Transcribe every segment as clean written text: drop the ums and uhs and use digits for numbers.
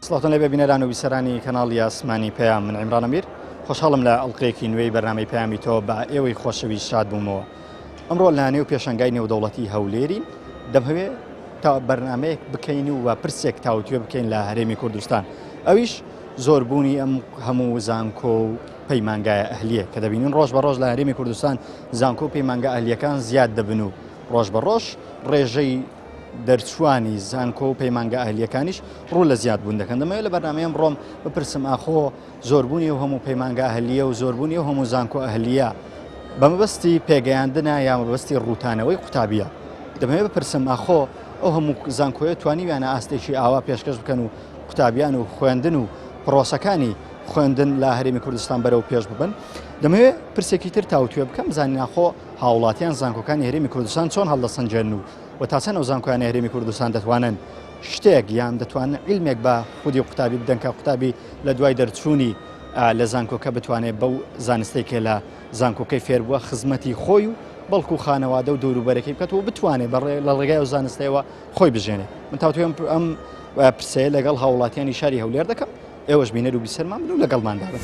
سڵاوتان لێبێ بینەران و بیسەرانی کەناڵی ئاسمانی پەیام من عیمران ئەمیر خۆشحاڵم لە ئەڵلقەیەکی نوێی بەرنامەی پەیامی تۆ بە ئێوەی خۆشەویست شاد بوومەوە ئەمڕۆ لە نێو پێشەنگای نێودەوڵەتی هەولێرین دەمهەوێ تا بەرنمەیەک بکەین و پرسێک تاوتوێ بکەین لە هەرێمی کوردستان ئەویش زۆربوونی ئەم هەموو زانکۆ و پەیمانگایە ئەهلیە کە دەبینین ڕۆژ بە ڕۆژ لە هەرێمی کوردستان زانکۆ و پەیمانگا ئەهلیەکان زیاد دەبن و ڕۆژ بە ڕۆژ ڕێژەی دەرچوانی زانکۆ و پەیمانگا ئەهلیەکانیش ڕوو لە زیاد بوون دەکەن دەمەوێت لە بەرنامەی ئەمڕۆم بپرسم ئاخۆ زۆربوونی ئەو هەموو پەیمانگا ئەهلیە و زۆربوونی ئەو هەموو زانکۆ ئەهلیە بە مەبەستی پێگەیاندنە یا مەبەستی ڕووتانەوەی قوتابیە دەمەوێت بپرسم ئاخۆ ئەو هەموو زانکۆیە توانیویانە ئاستێکی ئاوا پێشکەش بکەن و قوتابیان و خوێندن و پرۆسەکانی خوێندن لە هەرێمی کوردستان بەرەو پێش ببن دەمەوێت پرسێکی تر تاوتوێ بکەم زانین ئاخۆ هاوڵاتیان زانکۆکانی هەرێمی کوردستان چۆن هەڵدەسەنگێنن و و تا چەند ئەو زانکۆیانەی هەرێمی کوردستان دەتوانن شتێک یان دەتوانن عیلمێک بە خودی قوتابی بدەن کە قوتابی لە دوای دەرچوونی لە زانکۆکە بتوانێت بەو زانستێک کە لە زانکۆکەی فێر بووە خزمەتی خۆی و بەڵکو خانەوادە و دەوروبەرەکەی بکات و بتوانێت لە ڕێگای ئەو زانستەوە خۆی بژێنێت من تاوتوێم ئەم پرسەیە لەگەڵ هاوڵاتیانی شاری هەولێر دەکەم ئێوەش بینەر و بیسەرمان بن و لەگەڵماندا بن.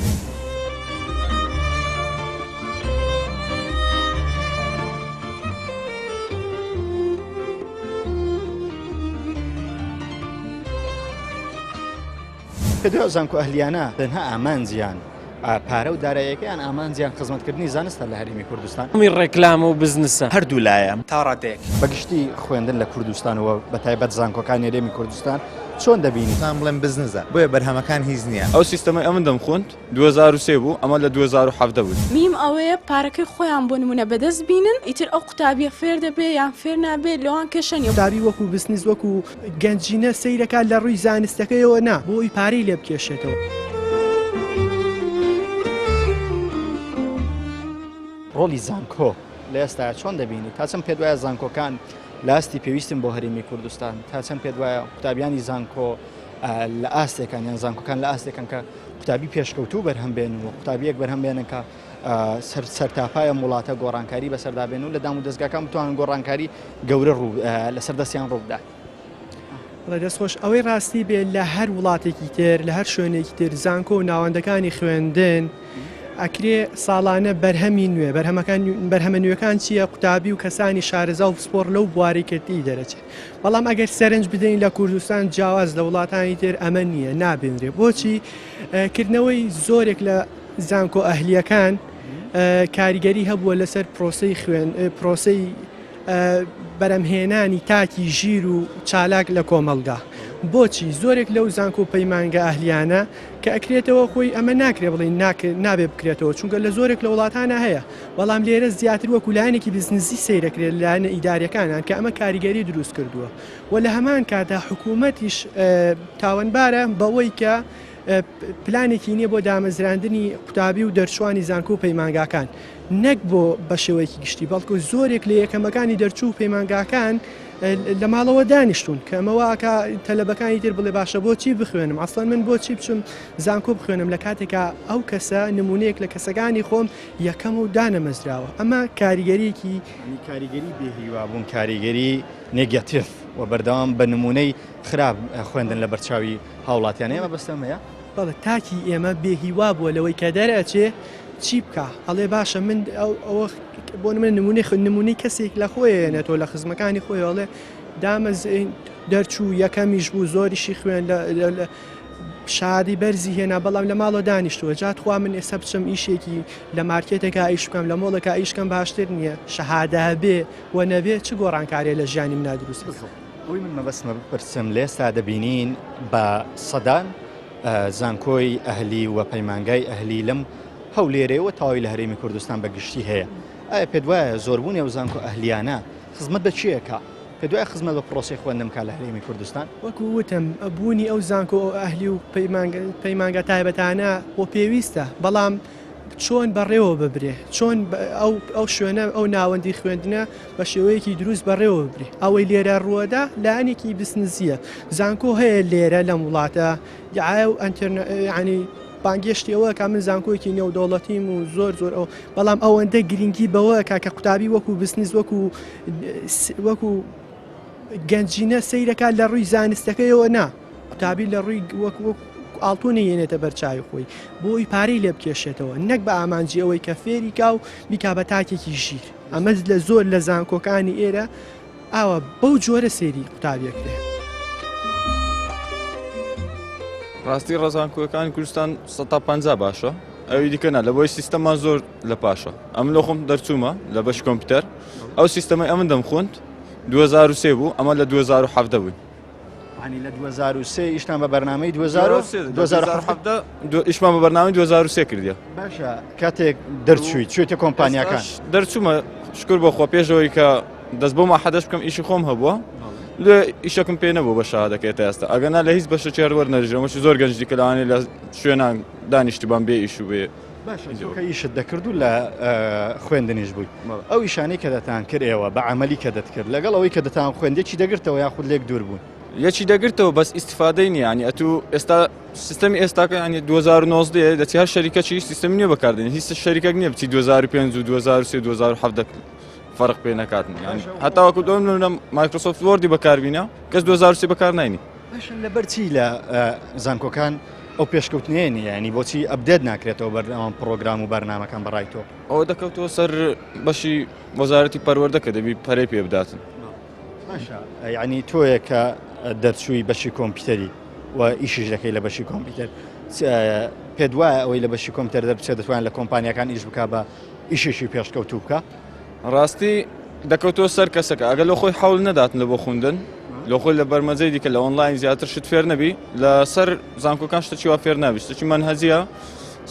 کە دوای زانکۆ ئەهلیانە تەنها ئامانجیان پارە و دارایەکەیان ئامانجیان خزمەتکردنی زانستە لە هەرێمی کوردستان. هەمووی ڕێکلامە و بزنسە. هەردوو لایە تا ڕادەیەک. بە گشتی خوێندن لە کوردستان و بە تایبەت زانکۆکانی هەرێمی کوردستان چۆن دەبینی؟ توانم بڵێم بزنزە بۆیە بەرهەمەکان هیچ نییە. ئەو سیستەمەی ئەمن دەمخوند 2003 بوو ئەمە لە 2017 بوو. میم ئەوەیە پارەکەی خۆیان بۆ نمونە بەدەست بینن ئیتر ئەو قوتابیە فێر دەبێ یان فێر نابێ لەوان کێشە نیە. قوتابی وەکو بزنس وەکو گەنجینە سەیرەکات لە ڕووی زانستەکەیەوە نا بۆ ئەوی پارەی لێ بکێشێتەوە. ڕۆڵی زانکۆ لە ئێستایا چۆن دەبینی؟ تا چەند پێت وایە زانکۆکان لە ئاستی پێویستن بۆ هەرێمی کوردستان؟ تا چەند پێت وایە قوتابیانی زانکۆ لە ئاستێکان یان زانکۆکان لە ئاستێکان کە قوتابی پێشکەوتوو بەرهەم بێن و قوتابیەک بەرهەم بێنن کە سەر سەرتاپای ئەم وڵاتە گۆڕانکاری بەسەردا بێن و لە دام و دەستگاکان بتوانن گۆڕانکاری گەورە ڕوو لەسەر دەستیان ڕوو بدات. بەڵێ دەست خۆش ئەوەی ڕاستی بێ لە هەر وڵاتێکی تر لە هەر شوێنێکی تر زانکۆ و ناوەندەکانی خوێندن ئەکرێ ساڵانە بەرهەمی نوێ بەرهەمەکان بەرهەمە نوێەکان چییە قوتابی و کەسانی شارەزا و پسپۆڕ لەو بوارەی کردی دەرەچێت بەڵام ئەگەر سەرنج بدەین لە کوردستان جیاواز لە وڵاتانی تر ئەمە نییە نابینرێ بۆچی کردنەوەی زۆرێک لە زانکۆ ئەهلییەکان کاریگەری هەبووە لەسەر پرۆسەی خوێن پرۆسەی بەرەمهێنانی تاکی ژیر و چالاک لە کۆمەڵگا بۆچی زۆرێک لەو زانکۆ و پەیمانگە ئەهلیانە کە ئەکرێتەوە خۆی ئەمە ناکرێ بڵین نابێ بکرێتەوە چونکە لە زۆرێک لە وڵاتانە هەیە بەڵام لێرە زیاتر وەکو لایەنێکی بزنزی سەیرەکرێت لایەنە ئیداریەکانان کە ئەمە کاریگەری دروست کردووە و لە هەمان کاتا حکوومەتیش تاوانبارە بەوەی کە پلانێکی نییە بۆ دامەزراندنی قوتابی و دەرچوانی زانکۆ و پەیمانگاکان نەک بۆ بە شێوەیەکی گشتی بەڵکو زۆرێک لە یەکەمەکانی دەرچوو و پەیمانگاکان لە ماڵەوە دانیشتون کە ئەمە واکە تەلەبەکانی تر بڵێ باشە بۆچی بخوێنم ئەسڵەن من بۆچی بچم زانکۆ بخوێنم لە کاتێکا ئەو کەسە نمونەیەک لە کەسەکانی خۆم یەکەم و دانەمەزراوە ئەمە کاریگەریەکی کاریگەری بێهیوابوون کاریگەری نێگەتیڤ و بەردەوام بە نمونەی خراپ خوێندن لە بەرچاوی هاوڵاتیان ئێمە بەستەم هەیە؟ بەڵێ تاکی ئێمە بێ هیوا بووە لەوەی کە دەرئەچێ چی بکا ئەڵێ باشە من ئەوە بۆ من نمونەی نمونەی کەسێک لە خۆی هێنێتەوە لە خزمەکانی خۆی ئەڵێ دامەز دەرچوو یەکەمیش بوو زۆریشی خوێن لە شادی بەرزی هێنا بەڵام لە ماڵەوە دانیشتووە جا تخوا من ئێستا بچم ئیشێکی لە مارکێتێکا ئیش بکەم لە مۆڵێکا ئیشکەم باشتر نییە شەهادە هەبێ و نەبێ چ گۆڕانکاریە لە ژیانی منا دروست بکەم. ئەوەی من مەبەستمە بپرسم لە ئێستا دەبینین بە سەدان زانکۆی ئەهلی و پەیمانگای ئەهلی لەم هەولێرەوە تەواوی لە هەرێمی کوردستان بە گشتی هەیە ئایا پێت وایە زۆربوونی ئەو زانکۆ ئەهلیانە خزمەت بە چیەکە پێت وایە خزمەت بە پرۆسەی خوێندن بکات لە هەرێمی کوردستان؟ وەکو وتم بوونی ئەو زانکۆ ئەهلی و پەیمانگە تایبەتانە بۆ پێویستە بەڵام. چۆن بەڕێوە ببرێ، چۆن ئەو شوێنە ئەو ناوەندی خوێندنە بە شێوەیەکی دروست بەڕێوە ببرێ. ئەوەی لێرە ڕووەدا لایەنێکی بزنسییە. زانکۆ هەیە لێرە لەم وڵاتە دعایە و ئەنتەرنە یعنی بانگێشتی ئەوە کە من زانکۆیەکی نێودەوڵەتیم و زۆر زۆر ئەو بەڵام ئەوەندە گرنگی بەوە کە کە قوتابی وەکو بزنس وەکو وەکو گەنجینە سەیرەکات لە ڕووی زانستەکەیەوە نا قوتابی لە ڕووی وەک وەک ئاڵتونی یێنێتە بەرچاوی خۆی بۆی پارەی لێ بکێشێتەوە نەک بە ئامانجی ئەوەی کە فێریکا و بیکا بە تاکێکی ژیر ئەمە لە زۆر لە زانکۆکانی ئێرە ئاوا بەو جۆرە سەیری قوتابیەکرێ. ڕاستی ڕزانکۆکانی کوردستان 150 باشە ئەوی دیکە نا لە بۆی سیستەمان زۆر لە پاشە ئەم لە خۆم دەرچوومە لە بەش کۆمپیوتەر ئەو سیستەمەی ئەمن دەمخوند 2003 بوو ئەمە لە 2017 بووین ینی لە 2003 ئیشتان بە بەرنامەی 2017 ئیشمان بە بەرنامەی 2003 کردیە باشە کاتێک دەرچووی چوێتە کۆمپانیاکان دەرچوومە شکر بۆ خۆ پێشەوەی کە دەست بۆ ماحەدەش بکەم ئیشی خۆم هەبووە لێ ئیشەکەم پێ نەبوو بە شادەکەی تا ئێستا ئەگەنا لە هیچ بەشە چێر وەرنەژێمەش زۆر گەنج دیکە لەوانەیە لە شوێنان دانیشتبان بێ ئیش و بێ باشە تۆ کە ئیشت دەکرد و لە خوێندنیش بووی ئەو ئیشانەی کە دەتان کرد ئێوە بە عملی کە دەتکرد لەگەڵ ئەوەی کە دەتان خوێند یەکی دەگرتەوە یاخود لێک دوور بوون؟ یەکی دەگرتەوە بەس ئیسیفادەی نییە ینی ئەتوو ئێستا سیستەمی ئێستاکە ینی 2019 دەچی هەر شەریکەچی سیستەمی نوێ بەکاردێن هیچ شەریکەک نییە بچی 2005 و 2003 2017 فەرق پێ نەکاتن یانی هەتاوەکو دۆم Microsoft Word ی بەکاربینە کەس 2003 بەکار ناینی باشە لەبەر چی لە زانکۆکان ئەو پێشکەوتنەیە نییە ینی بۆچی update ناکرێتەوە بەردەوام پرۆگرام و بەرنامەکان بەڕای تۆ؟ ئەوە دەکەوتەوە سەر بەشی وەزارەتی پەروەردە کە دەبی پەرەی پێ بداتن. باشە یعنی تۆیە کە دەرچووی بەشی کۆمپیوتەری و ئیشیش دەکەی لە بەشی کۆمپیوتەر پێت وایە ئەوەی لە بەشی کۆمپیوتەر دەربچێت دەتوانێت لە کۆمپانیاکان ئیش بکا بە ئیشێکی پێشکەوتوو بکا؟ ڕاستی دەکەوتەوە سەر کەسەکە ئەگەر لە خۆی حەول نەداتن لە بۆ خوندن لە خۆی لە بەرمەجەی دیکە لە ئۆنلاین زیاتر شت فێر نەبی لەسەر زانکۆکان شتە وا فێر نابی شتێکی مەنهەجیە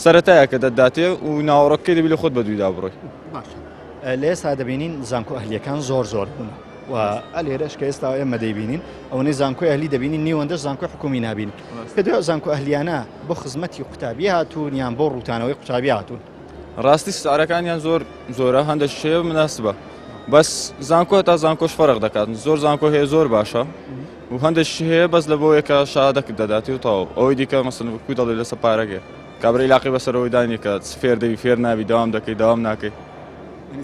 سەرەتایە کە دەتداتێ و ناوەڕۆکەکەی دەبی لە خۆت بەدوویدا بڕۆی. باشە لە ئێستا دەبینین زانکۆ ئەهلیەکان زۆر زۆر بوون و ئەلێرەش کە ئێستا ئێمە دەیبینین ئەوەنەی زانکۆی ئەهلی دەبینین نیوەندەش زانکۆی حکومی نابین پێ زانکۆ ئەهلیانە بۆ خزمەتی قوتابی هاتوون یان بۆ ڕووتانەوەی قوتابی هاتوون؟ ڕاستی سعرەکانیان زۆر زۆرە هەندە شێ مناسبە بەس زانکۆ تا زانکۆش فەرق دەکات زۆر زانکۆ هەیە زۆر باشە و هەندێک هەیە بەس لە بۆیەکە شادەکە دەداتی و تاو ئەوەی دیکە مەسن کو دەڵێ لەسەر پارەکە کابرای لاقی بەسەرەوەی دانی کە فێر دەبی فێر نابی داوام دەکەی داوام ناکەی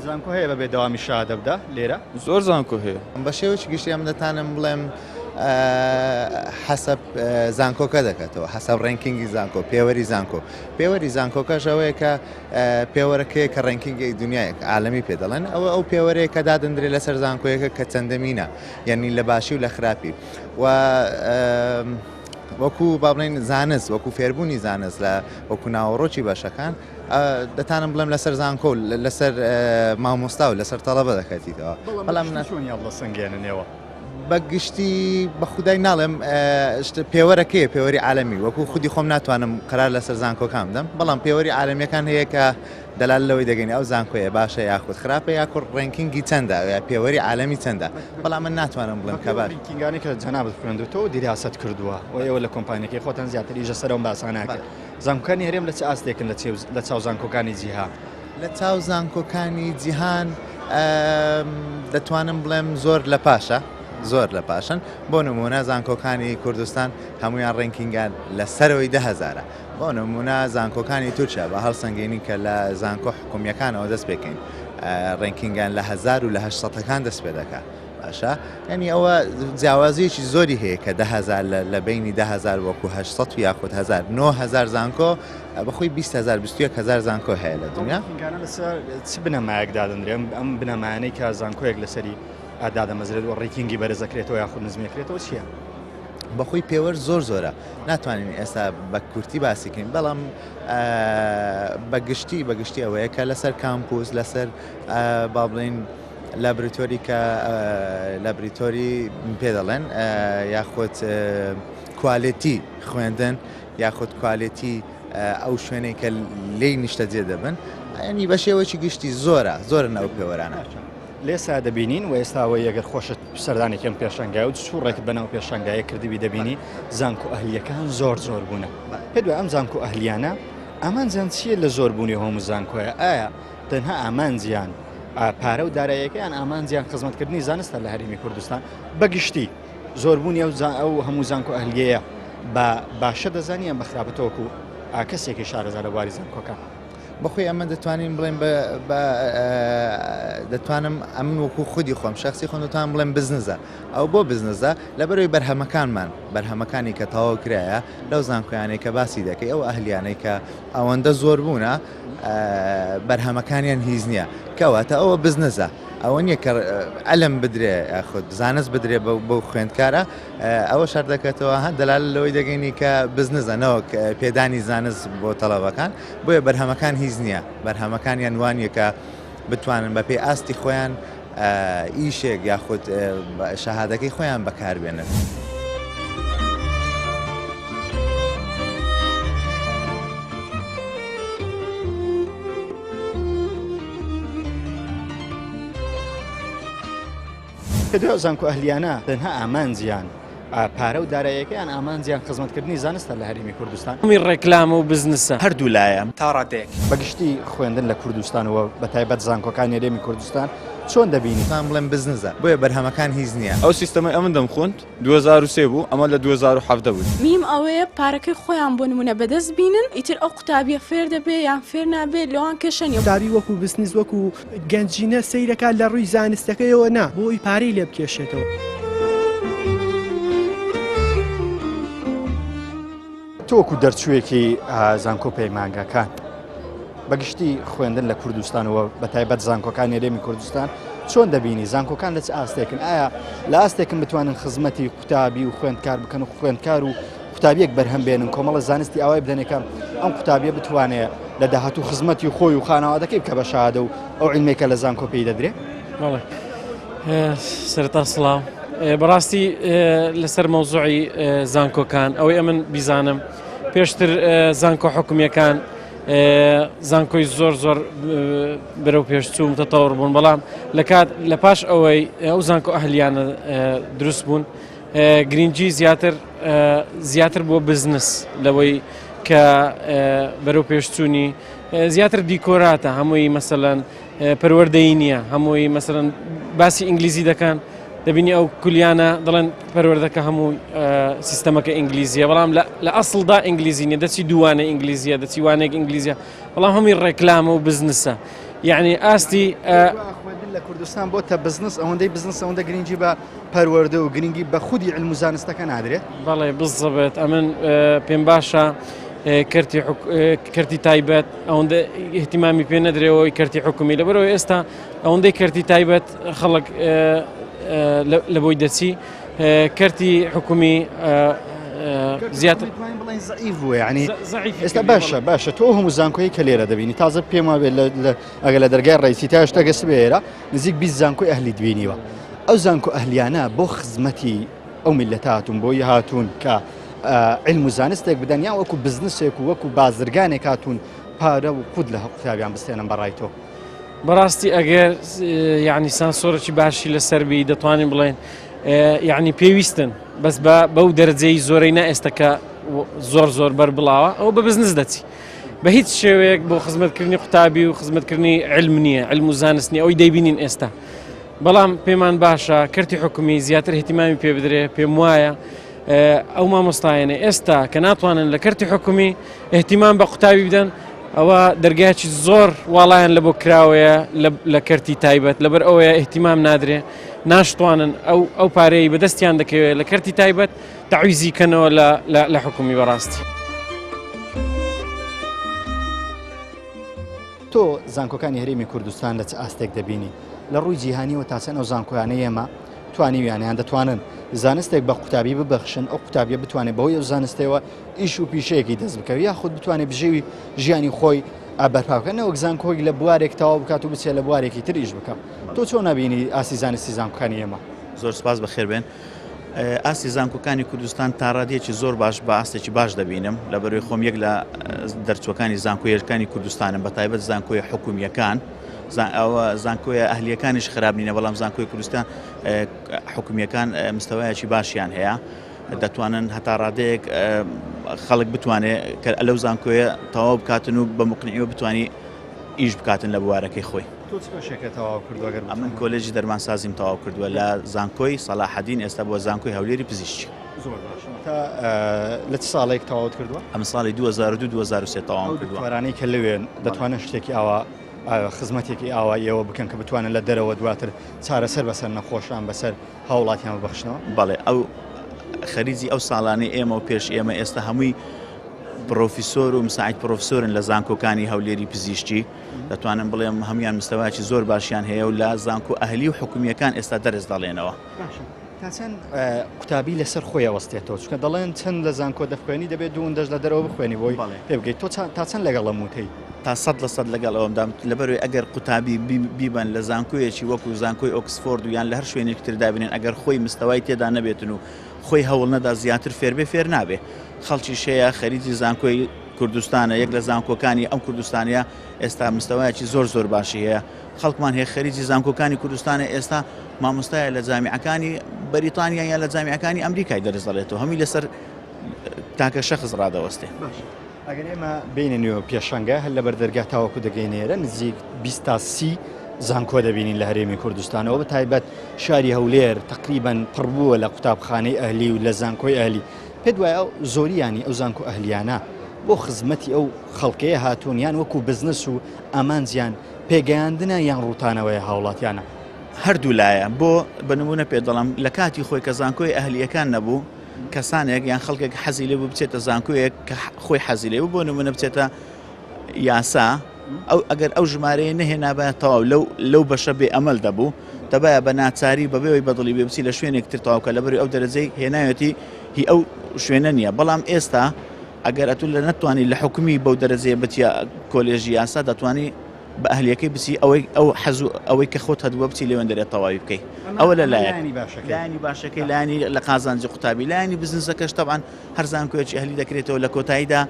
زانکۆ هەیە بەبێ دەوامی شادە بدا لێرە زۆر زانکۆ هەیە بە شێوەیەکی گشتی ئەم دەتانم بڵێم حەسەب زانکۆکە دەکاتەوە حەسەب ranking ی زانکۆ پێوەری زانکۆ پێوەری زانکۆکەش ئەوەیە کە پێوەرەکەیە کە ranking ی دنیایەک عالەمی پێ دەڵێن ئەوە ئەو پێوەرەیە کە دادەندرێ لەسەر زانکۆیەکە کە چەندەمینە یعنی لە باشی و لە خراپی و وەکو با بڵێن زانست وەکو فێربوونی زانست لە وەکو ناوەڕۆکی بەشەکان دەتانم بڵێم لەسەر زانکۆ لەسەر مامۆستا و لەسەر تەڵەبە دەکەتیتەوە بەڵام چۆن هەڵدەسەنگێننەوە بە گشتی بە خودای ناڵێم پێوەرەکەیە پێوەری عالەمی وەکو خودی خۆم ناتوانم قرار لەسەر زانکۆکان بدەم بەڵام پێوەری عالەمیەکان هەیە کە دەلال لەوەی دەگەین ئەو زانکۆیە باشە یاخود خراپە یاخود ranking ی چەندە یا پێوەری عالەمی چەندە بەڵام من ناتوانم بڵێم کە باش ranking انەی کە جەنابت خوێندوتەوە دیراست کردووە و ئێوە لە کۆمپانیەکەی خۆتان زیاتر ئیشە سەرەوە باساناکە زانکۆکانی هەرێم لە چ ئاستێکن لە چاو زانکۆکانی جیهان؟ لە چاو زانکۆکانی جیهان دەتوانم بڵێم زۆر لە پاشە زۆر لە پاشن بۆ نمونە زانکۆکانی کوردستان هەمویان ranking ان لە سەرەوەی دههزارە بۆ نمونە زانکۆکانی تورکیا بە هەڵسەنگێنی کە لە زانکۆ حکومیەکانەوە دەست پێکەین ranking ان لە هزار و لە هەشتەکان دەست پێ دەکات باشە یعنی ئەوە جیاوازیەکی زۆری هەیە کە دههزار لە بینی دههزار وەکو 800 و یاخود هزار 9000 زانکۆ بەخۆی 20 هزار 21 هزار زانکۆ هەیە لە دنیا لەسەر چ بنەمایەک دادەنرێن ئەم بنەمایانەی کە زانکۆیەک لەسەری دادەمەزرێت و ranking ی بەرزەکرێتەوە یاخود نزمیەکرێتەوە چییە؟ بەخۆی پێوەر زۆر زۆرە ناتوانین ئێستا بە کورتی باسیکەین بەڵام بەگشتی بەگشتی ئەوەیە کە لەسەر کامپوس لەسەر با بڵین laboratory کە laboratory پێ دەڵێن یاخود quality خوێندن یاخود quality ئەو شوێنەی کە لێی نیشتەجێ دەبن ینی بە شێوەکی گشتی زۆرە زۆرن ئەو پێوەرانە. لێسا دەبینین و ئێستاوە یەگەر خۆشت سەردانێکم پێشنگای و سوڕێک بەناو پێشنگایە کردبی دەبینی زانکۆ ئەهلیەکان زۆر زۆر بوونە پێ دوای ئەم زانکۆ ئەهلیانە ئامانجیان چییە لە زۆربوونی هەموو زانکۆیە؟ ئایا تەنها ئامانجیان پارە و داراییەکە یان ئامانجیان خزمەتکردنی زانستە لە هەرێمی کوردستان بە گشتی؟ زۆربوونی ئەو ئەو هەموو زانکۆ ئەهلیەیە بە باشە دەزانی یان بە خراپە تۆکو کەسێکی شارەزا لە بواری زانکۆکان؟ بەخۆی ئەمە دەتوانین بڵێن بە دەتوانم ئەمن وەکو خودی خۆم شخصی خۆم دەتوانم بڵێم بزنزە ئەو بۆ بزنزە لەبەرەوەی بەرهەمەکانمان بەرهەمەکانی کە تەواو کرایە لەو زانکۆیانەی کە باسی دەکەی ئەو ئەهلیانەی کە ئەوەندە زۆر بوونە بەرهەمەکانیان هیچ نییە کەواتە ئەوە بزنزە ئەوە نییە کە ئەلم بدرێ یاخود زانست بدرێ بەو خوێندکارە ئەوە شەر دەکەێتەوە هەن دەلال لەوەی دەگەینی کە بزنزە نەوەک پێدانی زانست بۆ تەڵەبەکان بۆیە بەرهەمەکان هیچ نییە بەرهەمەکانیان وانە کە بتوانن بەپێی ئاستی خۆیان ئیشێک یاخود شەهادەکەی خۆیان بەکاربێنن. کە دوای ئەو زانکۆ ئەهلیانە تەنها ئامانجیان پارە و داراییەکە یان ئامانجیان خزمەتکردنی زانستە لە هەرێمی کوردستان؟ هەمووی ڕێکلامە و بزنسە. هەردوو لایە تا ڕادەیەک. بە گشتی خوێندن لە کوردستان و بە تایبەت زانکۆکانی هەرێمی کوردستان چۆن دەبینی؟ توان بڵێم بزنزە بۆیە بەرهەمەکان هیچ نییە. ئەو سیستەمەی ئەمن دەمخوند 2003 بوو ئەمە لە 2017 بوو. میم ئەوەیە پارەکەی خۆیان بۆ نمونە بەدەست بینن ئیتر ئەو قوتابیە فێر دەبێ یان فێر نابێ لەوان کێشە نیە. قوتابی وەکو بزنس وەکو گەنجینە سەیرەکات لە ڕووی زانستەکەیەوە نا بۆ ئەوی پارەی لێ بکێشێتەوە. تۆ وەکو دەرچوویەکی زانکۆ پەیمانگاکان بە گشتی خوێندن لە کوردستان و بە تایبەت زانکۆکانی هەرێمی کوردستان چۆن دەبینی زانکۆکان لە چ ئاستێکن ئایا لە ئاستێکن بتوانن خزمەتی قوتابی و خوێندکار بکەن و خوێندکار و قوتابیەک بەرهەم بێنن کۆمەڵە زانستی ئاوای بدەنێ کە ئەم قوتابیە بتوانێ لە داهاتوو خزمەتی خۆی و خانەوادەکەی بکە بە شەهادە و ئەو عیلمێک کە لە زانکۆ پێی دەدرێ؟ بەڵێ سەرەتا سڵاو بەڕاستی لەسەر مەوزوعی زانکۆکان ئەوەی ئەمن بیزانم پێشتر زانکۆ حکومیەکان زانکۆی زۆر زۆر بەرەو پێشچوو متەتەوڕ بوون بەڵام لە کات لە پاش ئەوەی ئەو زانکۆ ئەهلیانە دروست بوون گرینگی زیاتر زیاتر بۆ بزنس لەوەی کە بەرەو پێشچوونی زیاتر دیکۆراتە هەمووی مەسەلەن پەروەردەی نییە هەمووی مەسەلەن باسی ئینگلیزی دەکەن دەبینی ئەو کولیانە دەڵێن پەروەردەکە هەموو سیستەمەکە ئینگلیزیە بەڵام لە ئەسڵدا ئینگلیزی نیە دەچی دووانە ئینگلیزیە دەچی وانەیەک ئینگلیزیە بەڵام هەمووی ڕێکلامە و بزنسە یعنی ئاستی خوێندن لە کوردستان بۆتە بزنس ئەوەندەی بزنس ئەوەندە گرنگی بە پەروەردە و گرنگی بە خودی علم و زانستەکە نادرێت؟ بەڵێ بزەبێت ئەمن پێم باشە کەرتی کەرتی تایبەت ئەوەندە احتیمامی پێ نەدرێەوەی کەرتی حکومی لەبەرەوە ئێستا ئەوەندەی کەرتی تایبەت خەڵک لە بۆی دەچی کەرتی حکومی زیاتر بڵێن زعیف بووە ینی ئێستا باشە باشە تۆ هەموو زانکۆی کە لێرە دەبینی تازە پێم وابێت ئەگەر لە دەرگای ڕیسی تا شتەگە سبێرە نزیک 20 زانکۆی ئەهلی دوینیوە ئەو زانکۆ ئەهلیانە بۆ خزمەتی ئەو میللەتە هاتوون بۆی هاتوون کە علم و زانستێک بدەن یان وەکو بزنسێک و وەکو بازرگانێک هاتوون پارە و قوت لە قوتابیان بستێنن بەڕای تۆ؟ بەڕاستی ئەگەر یعنی سانسۆرێکی باشی لەسەر بی دەتوانین بڵێن یعنی پێویستن بەس بە بەو دەرەجەی زۆرەی نا ئێستا کە زۆر زۆر بەر بڵاوە ئەو بە بزنس دەچی بە هیچ شێوەیەک بۆ خزمەتکردنی قوتابی و خزمەتکردنی علم نییە علم و زانست نیە ئەوی دەیبینین ئێستا بەڵام پێمان باشە کەرتی حکومی زیاتر اهتیمامی پێ بدرێ پێم وایە ئەو مامۆستایانە ئێستا کە ناتوانن لە کەرتی حکومی اهتیمان بە قوتابی بدەن ئەوە دەرگایکی زۆر واڵایان لە بۆ کراوەیە لە کەرتی تایبەت لەبەر ئەوەیە اهتیمام نادرێ ناشتوانن ئەو ئەو پارەی بەدەستیان دەکەوێت لە کەرتی تایبەت تەعویزی کەنەوە لە حکومی بەڕاستی. تۆ زانکۆکانی هەرێمی کوردستان لە چ ئاستێک دەبینی؟ لە ڕووی جیهانیەوە تا چەند ئەو زانکۆیانەی ئێمە توانیویانە یان دەتوانن زانستێک بە قوتابی ببەخشن ئەو قوتابیە بتوانێت بەهۆی ئەو زانستەوە ئیش و پیشەیەکی دەست بکەوێت یاخود بتوانێت بژێوی ژیانی خۆی بەرپا بکات نەوەک زانکۆیەک لە بوارێک تەواو بکات و بچێت لە بوارێکی تر ئیش بکات تۆ چۆن نبینی ئاستی زانستی زانکۆکانی ئێمە؟ زۆر سپاس بەخێربێن. ئاستی زانکۆکانی کوردستان تاڕادەیەکی زۆر باش بە ئاستێکی باش دەبینم لە بەروی خۆم یەک لە دەرچوەکانی زانکۆیەکانی کوردستانم بە تایبەت زانکۆی حکومیەکان ئەوە زانکۆیە ئەهلیەکانیش خراپ نینە بەڵام زانکۆی کوردستان حکومیەکان مستەوایەکی باشیان هەیە دەتوانن هەتا ڕادەیەک خەڵک بتوانێت کە لەو زانکۆیە تەواو بکاتن و بە مقنعیەوە بتوانانی ئیش بکاتن لە بوارەکەی خۆی. تۆ چ بەشێکت تەواو کردووە گەر ئەمن کۆلێژی دەرمانسازیم تەواو کردووە لە زانکۆی سەلاحەدین ئێستا بووە زانکۆی هەولێری پزیشکی. زۆر باشە تا لە چ ساڵێک تەواوت کردووە؟ ئەمن ساڵی 2002 2003 تەواوم ئەو کردووە. دکتۆرانەی کە لەوێن دەتوانن شتێکی ئاوا خزمەتێکی ئاوا ئێوە بکەن کە بتوانن لە دەرەوە دواتر چارەسەر بەسەر نەخۆشان بەسەر هاوڵاتیان ببەخشنەوە؟ بەڵێ ئەو خەریجی ئەو ساڵانەی ئێمە و پێش ئێمە ئێستا هەمووی پرۆفیسۆر و مساعید پرۆفسۆرن لە زانکۆکانی هەولێری پزیشکی دەتوانم بڵێم هەموان مستەواکی زۆر باشیان هەیە و لە زانکۆ ئەهلی و حکومیەکان ئێستا دەرس دەڵێنەوە. باشە تا چەند قوتابی لەسەر خۆی ئەوەستێتەوە چونکە دەڵێن چەند لە زانکۆ دەخوێنی دەبێت دووندەش لە دەرەوە بخوێنی بۆی پێ بگەیت تۆ تا چەند لەگەڵ ئەم وتەی؟ تا 100% لەگەڵ ئەوەمدام لەبەرەوەی ئەگەر قوتابی بیبەن لە زانکۆیەکی وەکو زانکۆی ئۆکسفۆرد و یان لە هەر شوێنێکی تر دابنێن ئەگەر خۆی مستەوای تێدا نەبێتن و خۆی هەوڵ نەدا زیاتر فێربێ فێر نابێ خەڵکیش هەیە خەریجی زانکۆی کوردستانە یەک لە زانکۆکانی ئەم کوردستانە ئێستا مستەوایەکی زۆر زۆر باشی هەیە خەڵکمان هەیە خەریجی زانکۆکانی کوردستانە ئێستا مامۆستایە لە جامیعەکانی بەریتانیا یان لە جامیعەکانی ئەمریکای دەرس دەڵێتەوە هەمووی لەسەر تاکە شەخس ڕادەوەستێ. باشە ئەگەر ئێمە بێینە نێو پێشانگا هەر لەبەر دەرگا تاوەکو دەگەینە ئێرە نزیک 20 تا 30 زانکۆ دەبینین لە هەرێمی کوردستانەوە بە تایبەت شاری هەولێر تقریبا پڕ بووە لە قوتابخانەی ئەهلی و لە زانکۆی ئەهلی پێت وایە ئەو زۆریانی ئەو زانکۆ ئەهلیانە بۆ خزمەتی ئەو خەڵکەیە هاتوون یان وەکو بزنس و ئامانجیان پێگەیاندنە یان ڕووتانەوەیە هاوڵاتیانە؟ هەردوو لایە بۆ بە نمونە پێت دەڵێم لە کاتی خۆی کە زانکۆی ئەهلییەکان نەبوو کەسانێک یان خەڵکێک حەزی لێ بوو بچێتە زانکۆیەک کە خۆی حەزی لێ بوو بۆ نمونە بچێتە یاسا ئەو ئەگەر ئەو ژمارەیە نەهێنابایە تەواو لەو لەو بەشە بێ ئەمەل دەبوو دەبایە بە ناچاری بەبێەوەی بەدڵی بێ بچی لە شوێنێک تر تەواوکە لەبەری ئەو دەرەجەی هێناوێتی هی ئەو شوێنە نییە بەڵام ئێستا ئەگەر ئەتو لە نەتوانی لە حکومی بەو دەرەجەیە بچیە کۆلێژی یاسا دەتوانی بە ئەهلیەکەی بچی ئەوەی ئەو حەز و ئەوەی کە خۆت هەتبووە بچی لەوێندەرێ تەواوی بکەی ئەوە لە لایەک لایەنی باشەکەی لایەنی لە قازانجی قوتابی لایەنی بزنسەکەش تەبعەن هەر زانکۆیەکی ئەهلی دەکرێتەوە لە کۆتاییدا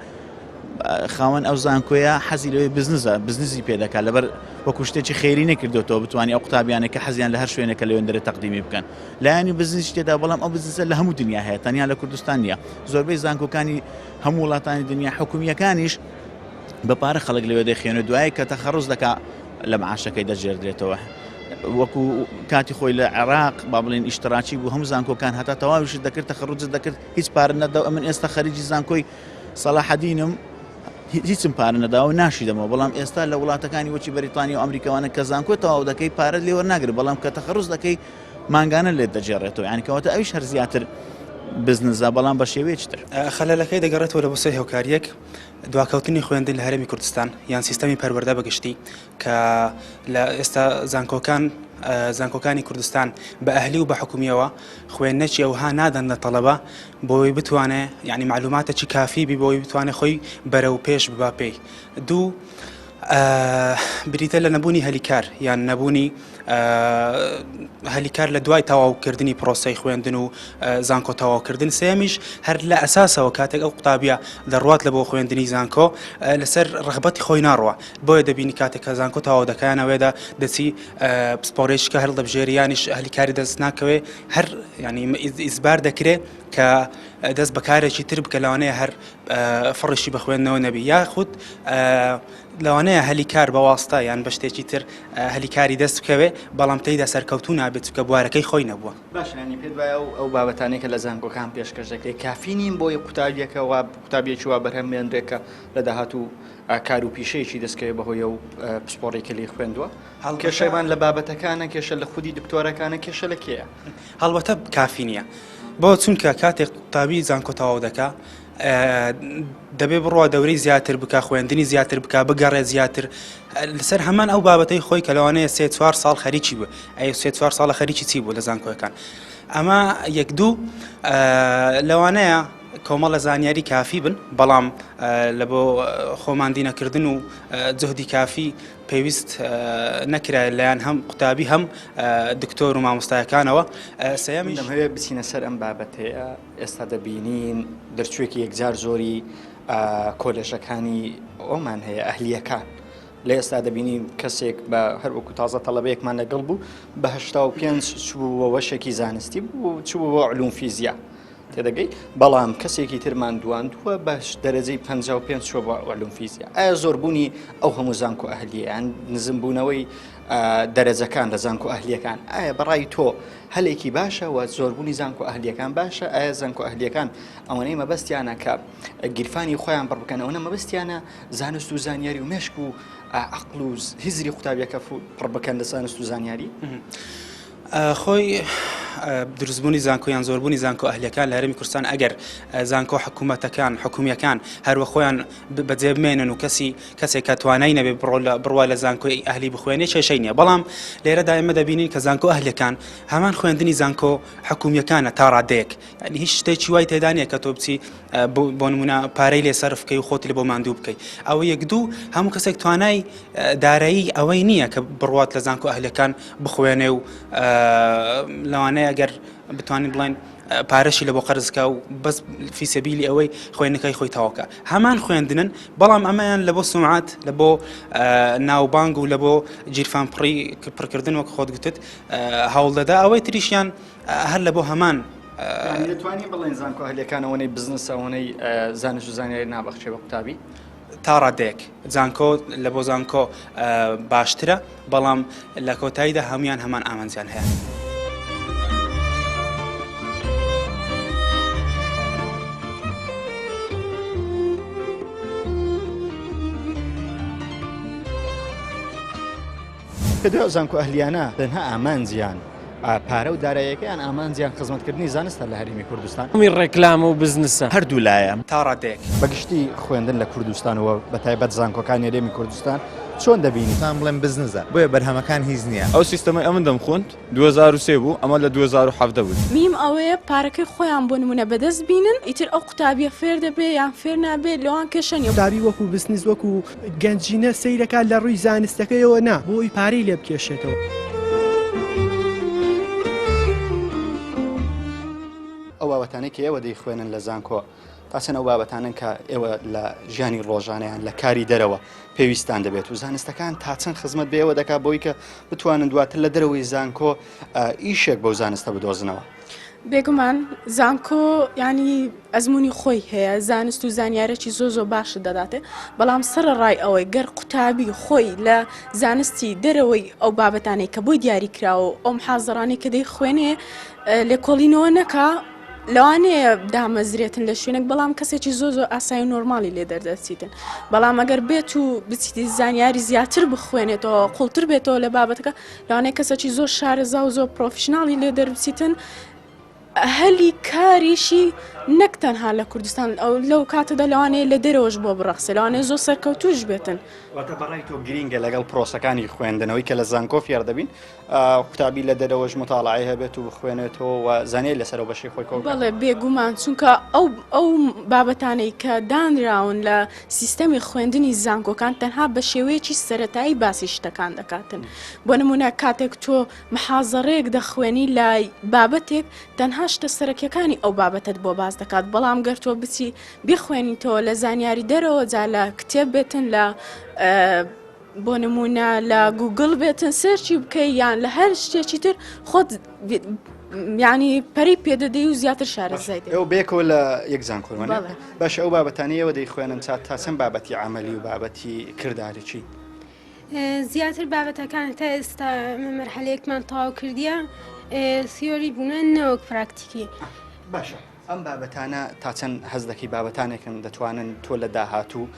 خاوەن ئەو زانکۆیە حەزی لەوەی بزنزە بزنزی پێ دەکات لەبەر وەکو شتێکی خێری نەکردوێتەوە بتوانانی ئەو قوتابیانە کە حەزیان لە هەر شوێنێکە لەوێندەرێ تەقدیمی بکەن لایەنی بزنسیش تێدا بەڵام ئەو بزنسە لە هەموو دنیا هەیە تەنیا لە کوردستان نییە زۆربەی زانکۆکانی هەموو وڵاتانی دنیا حکومیەکانیش بە پارە خەڵک لەوێ دەخێنێت دوای کە تەخەڕوز دەکا لە معاشەکەی دەژێردرێتەوە وەکو کاتی خۆی لە عێراق با بڵێن ئیشتراکی بوو هەموو زانکۆکان هەتا تەواویشت دەکرد تەخەڕوجت دەکرد هیچ پارە نەدا ئەمن ئێستا خەریجی زانکۆی سەلاحەدینم هیچم پارە نەداوە ناشی دەمەوە بەڵام ئێستا لە وڵاتەکانی وەکی بەریتانیا و ئەمریکاوانە کە زانکۆ تەواو دەکەی پارەت لێ وەرناگرێت بەڵام کە تەخەڕوز دەکەی مانگانە لێت دەگێڕێتەوە یانی کەواتە ئەویش هەر زیاتر بزنزە بەڵام بە شێوەیەکی تر. خەلەلەکەی دەگەڕێتەوە لە بۆ سێ هۆکار، یەک، دواکەوتنی خوێندن لە هەرێمی کوردستان یان سیستەمی پەروەردە بە گشتی کە لە ئێستا زانکۆکان زانکۆکانی کوردستان بە ئەهلی و بە حکومیەوە خوێندنێکی ئەوها نادەن لە تەڵەبە بۆی بتوانێ یعنی معلوماتێکی کافی بی بۆی بتوانێ خۆی بەرەو پێش ببا پێی دوو بریتە لە نەبوونی هەلیکار یان نەبوونی هەلیکار لە دوای تەواوکردنی پرۆسەی خوێندن و زانکۆ تەواوکردن سێمیش هەر لە ئەساسەوە کاتێک ئەو قوتابیە دەڕوات لە بۆ خوێندنی زانکۆ لەسەر ڕغبەتی خۆی ناڕوە بۆیە دەبینی کاتێک کە زانکۆ تەواو دەکەیانەوەێدا دەچی پسپۆڕێکە هەر دەبژێری یانیش هەلیکاری دەست ناکەوێ هەر ینی ئیزبار دەکرێت کە دەست بەکارێکی تر بکە لەوانەیە هەر فڕیشی بە خوێندنەوە نەبی یاخود لەوانەیە هەلی کار بە واستە یان بە شتێکی تر هەلی کاری دەست بکەوێ بەڵام تێیدا سەرکەوتوو نابێت چونکە بوارەکەی خۆی نەبووە. باشە یانی پێت وایە ئەو ئەو بابەتانەی کە لە زانکۆکان پێشکەش دەکرێت کافی نین بۆی قوتابیەکە وا قوتابیەکی وا بەرهەم بێنرێت کە لە داهاتوو کار و پیشەیەکی دەستکەوێت بەهۆی ئەو پسپۆڕی کە لێی خوێندووە؟ کێشەمان لە بابەتەکانە کێشە لە خودی دکتۆرەکانە کێشە لە کێیە؟ هەڵبەتە کافی نییە بۆ چونکە کاتێک قوتابی زانکۆ تەواو دەکا دەبێ بڕوا دەورەی زیاتر بکە خوێندنی زیاتر بکە بگەڕێ زیاتر لەسەر هەمان ئەو بابەتەی خۆی کە لەوانەیە سێ چوار ساڵ خەریکی بوو ئەی سێ چوار ساڵە خەریکی چی بوو لە زانکۆیەکان ئەمە یەک دوو لەوانەیە کۆمەڵە زانیاری کافی بن بەڵام لە بۆ خۆماندینەکردن و جهدی کافی پێویست نەکرایە لایەن هەم قوتابی هەم دکتۆر و مامۆستایەکانەوە سێیەمیش دەمهەوێت بچینە سەر ئەم بابەتەیە ئێستا دەبینین دەرچووێکی یەکجار زۆری کۆلێژەکانی ئەومان هەیە ئەهلیەکان لە ئێستا دەبینین کەسێک بە هەر وەکو تازە تەڵەبەیەکمان لەگەڵ بوو بە 85 چوو بۆ بەشێکی زانستی بوو چوو بۆ علوم فیزیا. تێدەگەی بەڵام کەسێکی ترمان دواندووە بە دەرەجەی 55 چوە بۆ علوم فیزیا ئایا زۆربوونی ئەو هەموو زانکۆ ئەهلیە یان نزمبوونەوەی دەرەجەکان لە زانکۆ ئەهلیەکان ئایا بەڕای تۆ هەلێکی باشە و زۆربوونی زانکۆ ئەهلیەکان باشە ئایا زانکۆ ئەهلیەکان ئەوەنەی مەبەستیانە کە گیرفانی خۆیان پڕ بکەن ئەوەنە مەبەستیانە زانست و زانیاری و مێشک و عقل و هزری قوتابیەکە پڕ بکەن لە زانست و زانیاری؟ خۆی دروستبوونی زانکۆ یان زۆربوونی زانکۆ ئەهلیەکان لە هەرێمی کوردستان ئەگەر زانکۆ حکوومەتەکان حکومیەکان هەروە خۆیان بەجێ بمێنن و کەسی کەسێک کە توانای نەبێ بڕۆ لە بڕوا لە زانکۆی ئەهلی بخوێنێ کێشەی نییە بەڵام لێرەدا ئێمە دەبینین کە زانکۆ ئەهلیەکان هەمان خوێندنی زانکۆ حکومیەکانە تا ڕادەیەک یعنی هیچ شتێکی وای تێدا نییە کە تۆ بچی بۆ نمونە پارەی لێ سەرف بکەی و خۆت لە بۆ ماندوو بکەی ئەوە یەک دوو هەموو کەسێک توانای دارایی ئەوەی نییە کە بڕوات لە زانکۆ ئەهلەکان بخوێنێ و لەوانەیە ئەگەر بتوانین بڵێن پارەشی لە بۆ قەرزکە و بەس فیسەبیلی ئەوەی خوێندنەکەی خۆی تاوکە هەمان خوێندنن بەڵام ئەمەیان لە بۆ سومعات لە بۆ ناوبانگ و لە بۆ گیرفان پڕی پڕکردن وەک خۆت گوتت هەوڵ دەدا ئەوەی تریشیان هەر لە بۆ هەمان دەتوانین بڵێن زانکۆ ئەهلیەکان ئەوەنەی بزنسە ئەوەنەی زانست و زانیاری نابەخشێ بە قوتابی؟ تا ڕادەیەک زانکۆ لە بۆ زانکۆ باشترە بەڵام لە کۆتاییدا هەمویان هەمان ئامانجیان هەیە. کە دوای ئەو زانکۆ ئەهلیانە تەنها ئامانجیان پارە و داراییەکەیان ئامانجیان خزمەتکردنی زانستە لە هەرێمی کوردستان. هەمووی ڕێکلامە و بزنسە. هەردوو لایە. تا ڕادەیەک. بە گشتی خوێندن لە کوردستان و بە تایبەت زانکۆکانی هەرێمی کوردستان چۆن دەبینی؟ تان بڵێم بزنزە بۆیە بەرهەمەکان هیچ نییە. ئەو سیستەمەی ئەمن دەمخوند 2003 بوو ئەمە لە 2017 بوو. میم ئەوەیە پارەکەی خۆیان بۆ نمونە بەدەست بینن ئیتر ئەو قوتابیە فێر دەبێ یان فێر نابێ لەوان کێشە نیە. قوتابی وەکو بزنس وەکو گەنجینە سەیرەکات لە ڕووی زانستەکەیەوە نا بۆ ئەوی پارەی لێ بکێشێتەوە. ئەو بابەتانەی کە ئێوە دەیخوێنن لە زانکۆ تا چەند ئەو بابەتانەن کە ئێوە لە ژیانی ڕۆژانەیان لە کاری دەرەوە پێویستان دەبێت و زانستەکان تا چەند خزمەت بە ئێوە دەکات بۆی کە بتوانن دواتر لە دەرەوەی زانکۆ ئیشێک بەو زانستە بدۆزنەوە؟ بێگومان زانکۆ ینی ئەزمموی خۆی هەیە زانست و زانیارێکی زۆ زۆ باشت دەداتێ بەڵام سەرڕای ئەوەی گەر قوتابی خۆی لە زانستی دەرەوەی ئەو بابەتانەی کە بۆی دیاری کراوە ئەو محازڕانەی کە دەی خوێنێ لێکۆڵینەوە نەکا لەوانەیە دامەزرێتن لە شوێنێک بەڵام کەسێکی زۆ زۆر ئاسایی و نۆرمالی لێ دەردەچیتن بەڵام ئەگەر بێت و بچیتی زانیاری زیاتر بخوێنێتەوە قوڵتر بێتەوە لە بابەتەکە لەوانەیە کەسێکی زۆر شارەزا و زۆر professional ی لێ دەربچیتن هەلی کاریشی نەک تەنها لە کوردستان ئەو لەو کاتەدا لەوانەیە لە دەرەوەش بۆ بڕەخسێ لەوانەیە زۆر سەرکەوتوش بێتن. واتە بەڕای تۆ گرینگە لەگەڵ پرۆسەکانی خوێندنەوەی کە لە زانکۆ فێر دەبین قوتابی لە دەرەوەش متاڵعەی هەبێت و بخوێنێتەوە و زانیاری لەسەر ئەو بەشەی خۆی کۆ بکاتەوە. بەڵێ بێگومان چونکە ئەو ئەو بابەتانەی کە دانراون لە سیستەمی خوێندنی زانکۆکان تەنها بە شێوەیەکی سەرەتایی باسی شتەکان دەکاتن بۆ نمونە کاتێک تۆ محازەرەیەک دەخوێنی لە بابەتێک تەنها شتە سەرەکیەکانی ئەو بابەتەت بۆ باس دەکات بەڵام گەر تۆ بچی بیخوێنیتەوە لە زانیاری دەرەوە جا لە کتێب بێتن لە بۆ نمونە لە گوگل بێتن search ی بکەی یان لە هەر شتێکی تر خۆت ینی پەری پێدەدەی و زیاتر شارەزای ئەو بێکەوە لە یەک زانکۆ باش ئەو بابەتانی ئێوە دەیخوێنن چا تا چەند بابەتی عملی و بابەتی کرداریی زیاتر بابەتەکان تا ئێستا مەرحەلەیەکمان تەواو کردیە theory بوونە نەوەک پراکتیکی باشە ئەم بابەتانە تا چەند هەست دەکەی بابەتانێکن دەتوانن تۆ لە داهاتوو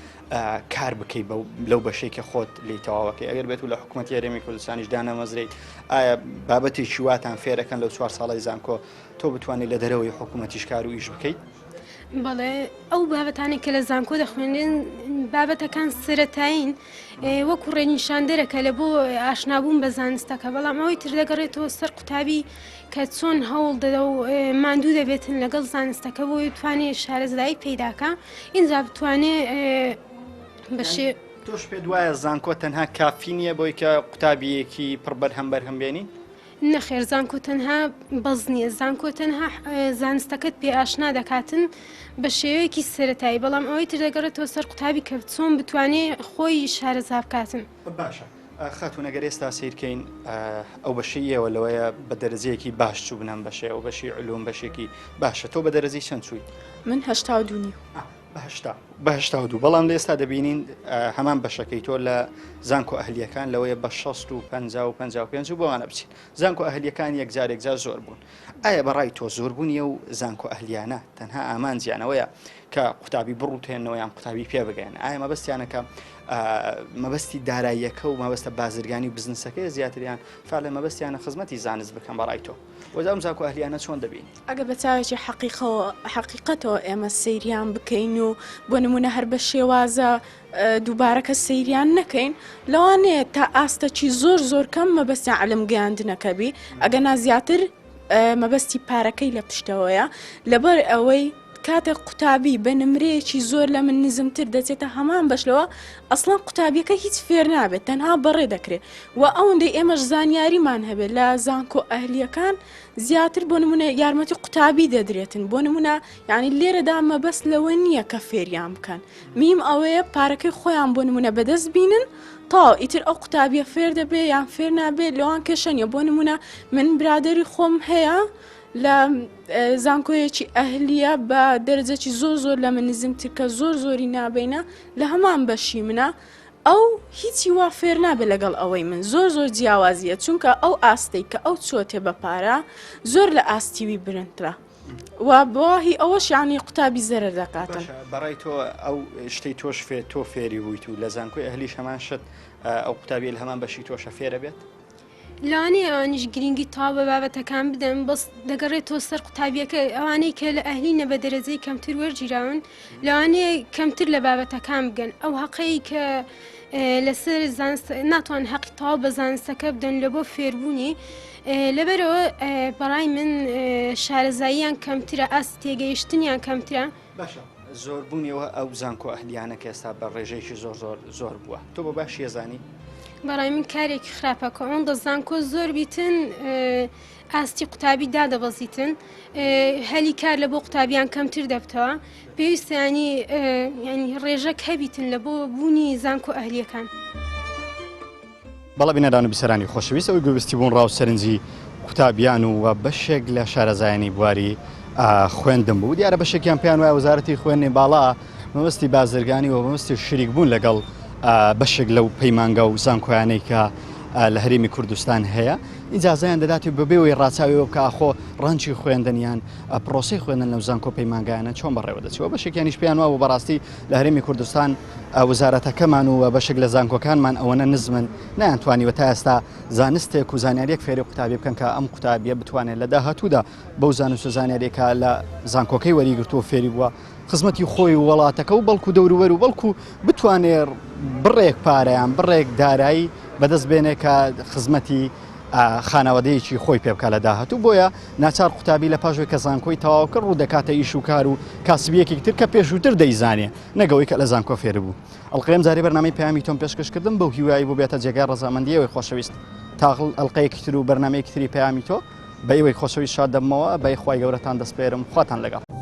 کار بکەی لەو بەشەی کە خۆت لی تەواوەکەی ئەگەر بێت و لە حکوومەتی هەرێمی کوردستانیش دانەمەزرێیت ئایا بابەتێکی واتان فێرەکەن لەو چوار ساڵی زانکۆ تۆ بتوانیت لە دەرەوەی حکوومەتیش کار و ئیش بکەیت؟ بەڵێ ئەو بابەتانەی کە لە زانکۆ دەخوێنرێن بابەتەکان سەرەتایین وەکو ڕێنیشاندەرەکە لە بۆ ئاشنابوون بە زانستەکە بەڵام ئەوەی تر دەگەڕێتەوە سەر قوتابی کە چۆن هەوڵ دەدا و ماندوو دەبێتن لەگەڵ زانستەکە بۆی بتوانێت شارەزایی پەیداکە ئینجا بتوانێ بەشێ تۆش پێت وایە زانکۆ تەنها کافی نییە بۆی کە قوتابیەکی پڕ بەرهەم بەرهەم بێنی؟ نەخێر زانکۆ تەنها بەس نییە زانکۆ تەنها زانستەکەت پێ ئاشنا دەکاتن بە شێوەیەکی سەتایی بەڵام ئەوەی تر دەگەڕێتەوە سەر قوتابی کە چۆن بتوانێ خۆی شارەزا بکاتن. باشە. خاتوون ئەگەر ئێستا سەیر کەین ئەو بەشەی ئێوە لەوەیە بە دەرەجەیەکی باش چووبن ئەم بەشەیە ئەو بەشی علوم بەشێکی باشە تۆ بە دەرەجەی چەند چوویت؟ من 82 نیو. بە هەشتا بە 82 بەڵام لە ئێستا دەبینین هەمان بەشەکەی تۆ لە زانکۆ ئەهلیەکان لەوەیە بە 60 و 50 و 55 و بەوانە بچین زانکۆ ئەهلیەکان یەکجار یەکجار زۆر بوون ئایا بەڕای تۆ زۆربوونی ئەو زانکۆ ئەهلیانە تەنها ئامانجیان ئەوەیە کە قوتابی بڕوتێنەوە یان قوتابی پێ بگەن ئایا مەبەستیانە کە مەبەستی داراییەکە و مەبەستە بازرگانی و بزنسەکەی زیاتریان فعلە مەبەستیانە خزمەتی زانست بکەن بەڕای تۆ وەز ئەم زانکۆ ئەهلیانە چۆن دەبینی؟ ئەگەر بە چاوێکی حەقیقەوە حەقیقەتەوە ئێمە سەیریان بکەین و بۆ نمونە هەر بە شێوازە دووبارەکە سەیریان نەکەین لەوانەیە تا ئاستەکی زۆر زۆر کەم مەبەستیان عەلم گەیاندنەکە بی ئەگەنا زیاتر مەبەستی پارەکەی لە پشتەوەیە لەبەر ئەوەی کاتێک قوتابی بە نمرەیەکی زۆر لە من نزمتر دەچێتە هەمان بەش لەوە ئەسڵەن قوتابیەکە هیچ فێر نابێت تەنها بەڕێ دەکرێت و ئەوەندەی ئێمەش زانیاریمان هەبێت لە زانکۆ ئەهلیەکان زیاتر بۆ نمونە یارمەتی قوتابی دەدرێتن بۆ نمونە یعنی لێرەدا مەبەست لەوە نییە کە فێریان بکەن میم ئەوەیە پارەکەی خۆیان بۆ نمونە بەدەست بینن تاو ئیتر ئەو قوتابیە فێر دەبێ یان فێر نابێت لەوان کێشە نیە بۆ نمونە من برادری خۆم هەیە لە زانکۆیەکی ئەهلیە بە دەرەجەکی زۆر زۆر لە من نزمتر کە زۆر زۆری نابینە لە هەمان بەشی منە ئەو هیچی وا فێر نابێت لەگەڵ ئەوەی من زۆر زۆر جیاوازیە چونکە ئەو ئاستەی کە ئەو چۆتێ بە پارە زۆر لە ئاستی وی برنترە و بۆ هی ئەوەش یانی قوتابی زەرەر دەکاتن. باشە بەڕای تۆ ئەو شتەی تۆش فێ تۆ فێری بوویت و لە زانکۆی ئەهلیش هەمان شت ئەو قوتابیە لە هەمان بەشی تۆشە فێرە بێت؟ لەوانەیە ئەوانیش گرنگی تەواو بە بابەتەکان بدەن بەس دەگەڕێتەوە سەر قوتابیەکە ئەوانەی کە لە ئەهلینە بە دەرەجەی کەمتر وەرگیراون لەوانەیە کەمتر لە بابەتەکان بگەن ئەو هەقەی کە لەسەر زانست ناتوان هەقی تەواو بە زانستەکە بدەن لە بۆ فێربوونی لەبەرەوە بەڕای من شارەزاییان کەمترە ئاست تێگەیشتنیان کەمترە. باشە زۆر بوونیەوە ئەو زانکۆ ئەهلیانە کە ئێستا بە ڕێژەیەکی زۆر زۆر زۆر بووە تۆ بە باشی ئەزانی؟ بەڕای من کارێکی خراپە کە ئەوەندە زانکۆ زۆر بیتن ئاستی قوتابی دادەبەزیتن هەلی کار لە بۆ قوتابیان کەمتر دەبتەوە پێویستە ینی ینی ڕێژەک هەبیتن لە بۆ بوونی زانکۆ ئەهلیەکان. بەڵێ بینەران و بیسەرانی خۆشەویست ئەوەی گوێبیستی بوون ڕاو سەرنجی قوتابیان و و بەشێک لە شارەزایانی بواری خوێندن بوو دیارە بەشێکیان پێیان وایە وەزارەتی خوێندنی باڵا مەبەستی بازرگانی و مەبەستی شریک بوون لەگەڵ بەشێک لەو پەیمانگا و زانکۆیانەی کە لە هەرێمی کوردستان هەیە ئیجازەیان دەدات و بەبێ ئەوەی ڕاچاوی بکە ئاخۆ ڕەنجی خوێندنیان پرۆسەی خوێندن لەو زانکۆ پەیمانگایانە چۆن بەڕێوە دەچەوە بەشێکیانیش پێیان وابوو بەڕاستی لە هەرێمی کوردستان وەزارەتەکەمان و بەشێک لە زانکۆکانمان ئەوەنە نزمن نەیانتوانیوە تا ئێستا زانستێک و زانیاریەک فێری قوتابی بکەن کە ئەم قوتابیە بتوانێت لە داهاتوودا بەو زانست و زانیاریەکە لە زانکۆکەی وەریگرتووە فێری بووە خزمەتی خۆی و وڵاتەکە و بەڵکو دەوروبەر و بەڵکو بتوانێت بڕێک پارەیان بڕێک دارایی بەدەست بێنێ کە خزمەتی خانەوادەیەکی خۆی پێ بکە لە داهاتوو بۆیە ناچار قوتابی لە پاش کە زانکۆی تەواو کرد ڕوو دەکاتە ئیش و کار و کاسبیەکی تر کە پێشووتر دەیزانێ نەگەوەی کە لە زانکۆ فێر بوو ئەڵقەی ئەم جارەی بەرنامەی پەیامی تۆم پێشکەش کردم بەو هیوایی بووبێتە جێگای ڕەزامەندی ئێوەی خۆشەویست تا ئەڵقەیەکی تر و بەرنامەیەکی تری پەیامی تۆ بە ئێوەی خۆشەویست شاد دەبمەوە بە خوای گەورەتان دەسپێرم خواتان لەگەڵ.